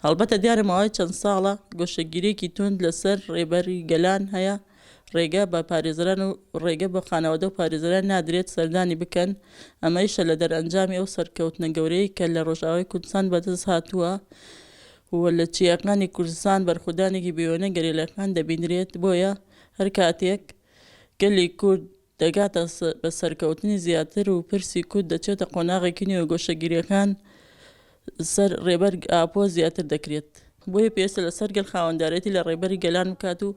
هەڵبەتە دیارە ماوەی چەند ساڵە گۆشەگیرییەکی توند لەسەر ڕێبەری گەلان هەیە، ڕێگە بە پارێزەران و ڕێگە بە خانەوادە و پارێزەران نادرێت سەردانی بکەن، ئەمەیشە لە دەرئەنجامی ئەو سەرکەوتنە گەورەیەی کە لە ڕۆژئاوای کوردستان بەدەست هاتووە و لە چیاکانی کوردستان بەرخودانێکی بێوێنە گەریلاکان دەبینرێت، بۆیە هەر کاتێک گەلی کورد دەگاتە بە سەرکەوتنی زیاتر و پرسی کورد دەچێتە قۆناغێکی نوێ و گۆشەگیرییەکان سەر ڕێبەر ئاپۆ زیاتر دەکرێت. بۆیە پێویستە لەسەر گەل خاوەندارێتی لە ڕێبەری گەلان بکات و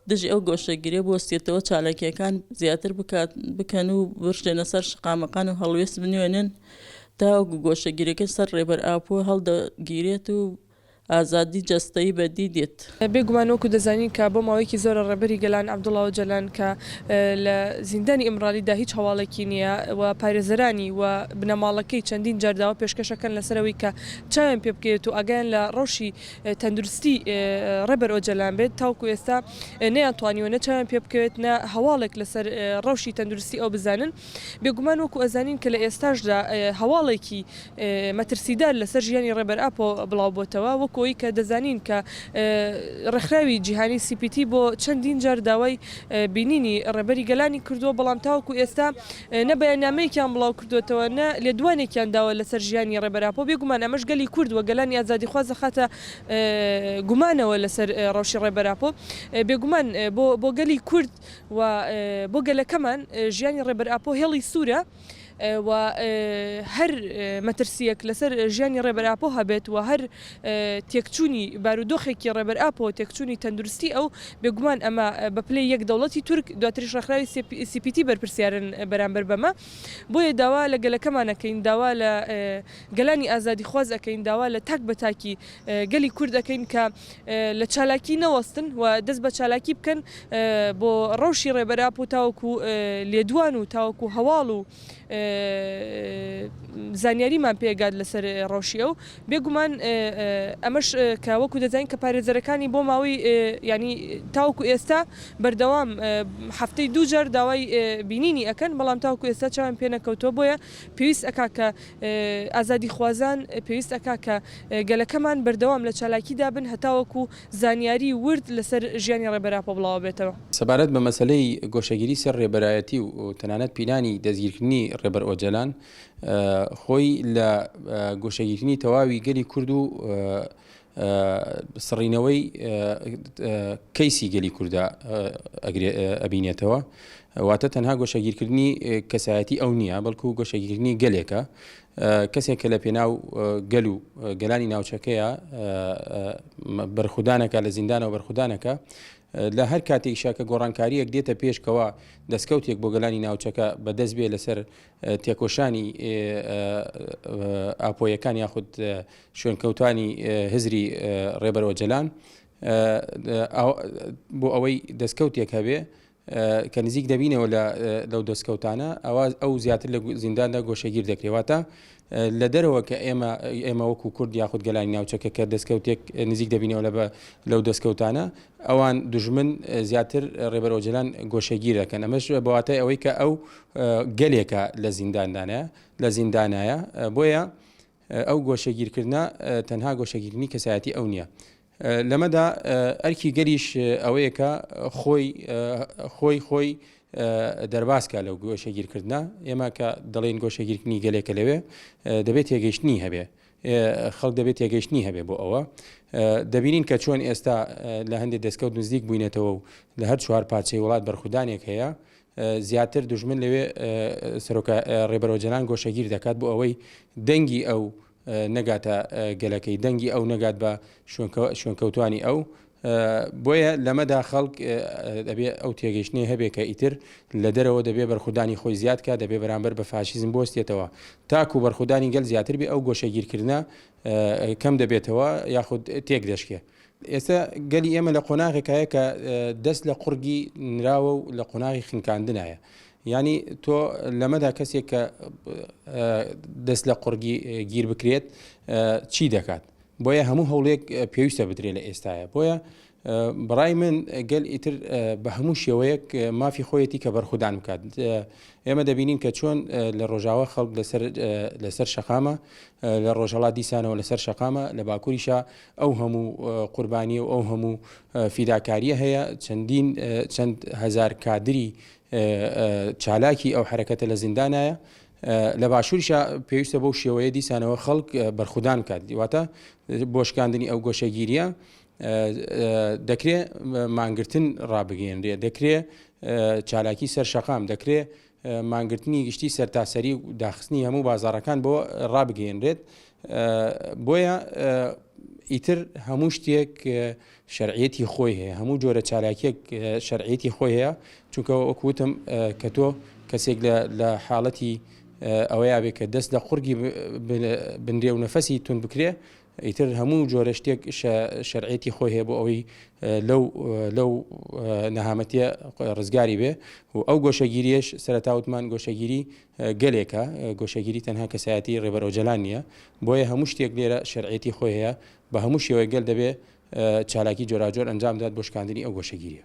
دژی ئەو گۆشەگیرییە بوەستێتەوە، چالاکییەکان زیاتر بکات بکەن و بڕژێنە سەر شەقامەکان و هەڵوێست بنوێنن تاوەکو گۆشەگیرییەکەی سەر ڕێبەر ئاپۆ هەڵدەگیرێت و ئازادی جەستەیی بەدی دێت. بێ گومان وەکو دەزانین کە بۆ ماوەیەکی زۆرە ڕێبەری گەلان عەبدوڵا ئۆجەلان کە لە زیندانی ئیمرالیدا هیچ هەواڵێکی نییە و پارێزەرانی و بنەماڵەکەی چەندین جار داوا پێشکەش ئەکەن لەسەر ئەوەی کە چاویان پێ بکەوێت و ئاگایان لە ڕەوشی تەندروستی ڕێبەر ئۆجەلان بێت تاوەکو ئێستا نەیانتوانیوە نە چاویان پێ بکەوێت نە هەواڵێک لەسەر ڕەوشی تەندروستی ئەو بزانن. بێگومان وەکو ئەزانین کە لە ئێستاشدا هەواڵێکی مەترسیدار لەسەر ژیانی ڕێبەر ئاپۆ بڵاوبۆتەوە، وەکو ئەوەی کە دەزانین کە ڕێکخراوی جیهانی سی پی تی بۆ چەندین جار داوای بینینی ڕێبەری گەلانی کردووە، بەڵام تاوەکو ئێستا نە بەیاننامەیەکیان بڵاوکردووەتەوە نە لێدوانێکیان داوە لەسەر ژیانی ڕێبەر ئاپۆ، بێگومان ئەمەش گەلی کورد و گەلانی ئازادیخواز دەخاتە گومانەوە لەسەر ڕەوشی ڕێبەر ئاپۆ، بێگومان بۆ گەلی کورد و بۆ گەلەکەمان ژیانی ڕێبەر ئاپۆ هێڵی سوورە و هەر مەترسییەک لەسەر ژیانی ڕێبەر ئاپۆ هەبێت و هەر تێکچوونی بارودۆخێکی ڕێبەر ئاپۆ، تێکچوونی تەندروستی ئەو، بێگومان ئەمە بە پلەی یەک دەوڵەتی تورک، دواتریش ڕێکخراوی سی پی تی بەرپرسیارن بەرامبەر بەمە. بۆیە داوا لە گەلەکەمان ئەکەین، داوا لە گەلانی ئازادیخواز ئەکەین، داوا لە تاک بە تاکی گەلی کورد ئەکەین کە لە چالاکی نەوەستن و دەست بە چالاکی بکەن بۆ ڕەوشی ڕێبەر ئاپۆ تاوەکو لێدوان و تاوەکو هەواڵ و زانیاریمان پێگات لەسەر ڕەوشی ئەو. بێگومان ئەمەش کە وەکو دەزانین کە پارێزەرەکانی بۆ ماوەی یانی تاوەکو ئێستا بەردەوام هەفتەی دووجار داوای بینینی ئەکەن بەڵام تاوەکو ئێستا چاویان پێ نەکەوتووە بۆیە پێویست ئەکا کە ئازادیخوازان پێویست ئەکا کە گەلەکەمان بەردەوام لە چالاکیدا بن هەتاوەکو زانیاری ورد لەسەر ژیانی ڕێبەر ئاپۆ بڵاوبێتەوە. سەبارەت بە مەسەلەی گۆشەگیری سەر ڕێبەرایەتی و تەنانەت پیلانی دەستگیرکردنی ڕێبەر ئۆجەلان خۆی لە گۆشەگیرکردنی تەواوی گەلی کورد و سڕینەوەی کەیسی گەلی کووردا ئەبینێتەوە واتە تەنها گۆشەگیرکردنی کەسایەتی ئەو نییە بەڵکو گۆشەگیرکردنی گەلێکە کەسێک کە لە پێناو گەل و گەلانی ناوچەکەیە بەرخودانەکە لە زیندانەوە بەرخودانەکە لە هەر کاتێکشا کە گۆڕانکاریەک دێتە پێشکەوە دەستکەوتێک بۆ گەلانی ناوچەکە بەدەست بێ لەسەر تێکۆشانی ئاپۆیەکان یاخود شوێنکەوتانی هزری ڕێبەر ئۆجەلان بۆ ئەوەی دەستکەوتێک هەبێ کە نزیک دەبینەوە لەو دەستکەوتانە ئەوە ئەو زیاتر لە زینداندا گۆشەگیر دەکرێواتە لە دەرەوە کە ئێمە ئێمە وەکو کورد یاخود گەلانی ناوچەکە کە دەستکەوتێک نزیک دەبینەوە لە لەو دەستکەوتانە ئەوان دژمن زیاتر ڕێبەر ئۆجەلان گۆشەگیر دەکەن ئەمەش بەواتای ئەوەی کە ئەو گەلێکە لە زینداندانە لە زیندانایە بۆیە ئەو گۆشەگیرکردنە تەنها گۆشەگیرکردنی کەسایەتی ئەو نییە. لەمەدا ئەرکی گەلیش ئەوەیە کە خۆی خۆی خۆی دەرباز کا لەو گۆشەگیرکردنە. ئێمە کە دەڵێین گۆشەگیرکردنی گەلێکە لەوێ دەبێت تێگەیشتنی هەبێ. خەڵک دەبێت تێگەیشتنی هەبێ بۆ ئەوە. دەبینین کە چۆن ئێستا لە هەندێک دەستکەوت نزیک بووینەتەوە و لە هەر چوار پارچەی وڵات بەرخودانێک هەیە. زیاتر دوژمن لەوێ سەرۆکە ڕێبەر ئۆجەلان گۆشەگیر دەکات بۆ ئەوەی دەنگی ئەو نەگاتە گەلەکەی دەنگی ئەو نەگات بە شوێنکەوتوانی ئەو بۆیە لەمەدا خەڵک دەبێ ئەو تێگەیشتنەی هەبێ کە ئیتر لە دەرەوە دەبێ بەرخودانی خۆی زیاد کا دەبێ بەرامبەر بە فاشیزم بوەستێتەوە تاکو بەرخودانی گەل زیاتر بێ ئەو گۆشەگیرکردنە کەم دەبێتەوە یاخود تێک دەشکێ. ئێستا گەلی ئێمە لە قۆناغێکایە کە دەست لە قوڕگی نراوە و لە قۆناغی خنکاندنایە. یانی تۆ لەمەدا کەسێک کە دەست لە قوڕگی گیر بکرێت چی دەکات؟ بۆیە هەموو هەوڵێک پێویستە بدرێت لە ئێستاە. بۆیە. بەڕای من گەل ئیتر بە هەموو شێوەیەک مافی خۆیەتی کە بەرخودان بکات. ئێمە دەبینین کە چۆن لە ڕۆژاوا خەڵک لەسەر لەسەر شەقامە، لە ڕۆژهەڵات دیسانەوە لەسەر شەقامە، لە باکووریشا ئەو هەموو قوربانیە و ئەو هەموو فیداکاریە هەیە، چەندین چەند هەزار کادری چالاکی ئەو حەرەکەتە لە زیندانایە. لە باشووریشا پێویستە بەو شێوەیە دیسانەوە خەڵک بەرخودان بکات، واتە بۆ شکاندنی ئەو گۆشەگیریە دەکرێ مانگرتن ڕابگەیەنرێ، دەکرێ چالاکی سەر شەقام، دەکرێ مانگرتنی گشتی سەرتاسەری و داخستنی هەموو بازاڕەکان بۆ ڕابگەیەنرێت. بۆیە ئیتر هەموو شتێک شەرعیەتی خۆی هەیە، هەموو جۆرە چالاکیەک شەرعیەتی خۆی هەیە، چونکە وەک وتم کە تۆ کەسێک لە حاڵەتی ئەوەیا بێ کە دەست لە قوڕگی بنرێ و نەفەسی توند بکرێ، ئیتر هەموو جۆرە شتێک شەرعیەتی خۆی هەیە بۆ ئەوەی لەو لەو نەهامەتیە ڕزگاری بێ و ئەو گۆشەگیریەش سەرەتا وتمان گۆشەگیری گەلێکە، گۆشەگیری تەنها کەسایەتی ڕێبەر ئۆجەلان نییە، بۆیە هەموو شتێک لێرە شەرعیەتی خۆی هەیە، بە هەموو شێوەیەک گەل دەبێ چالاکی جۆراوجۆر ئەنجام بدات بۆ شکاندنی ئەو گۆشەگیریە.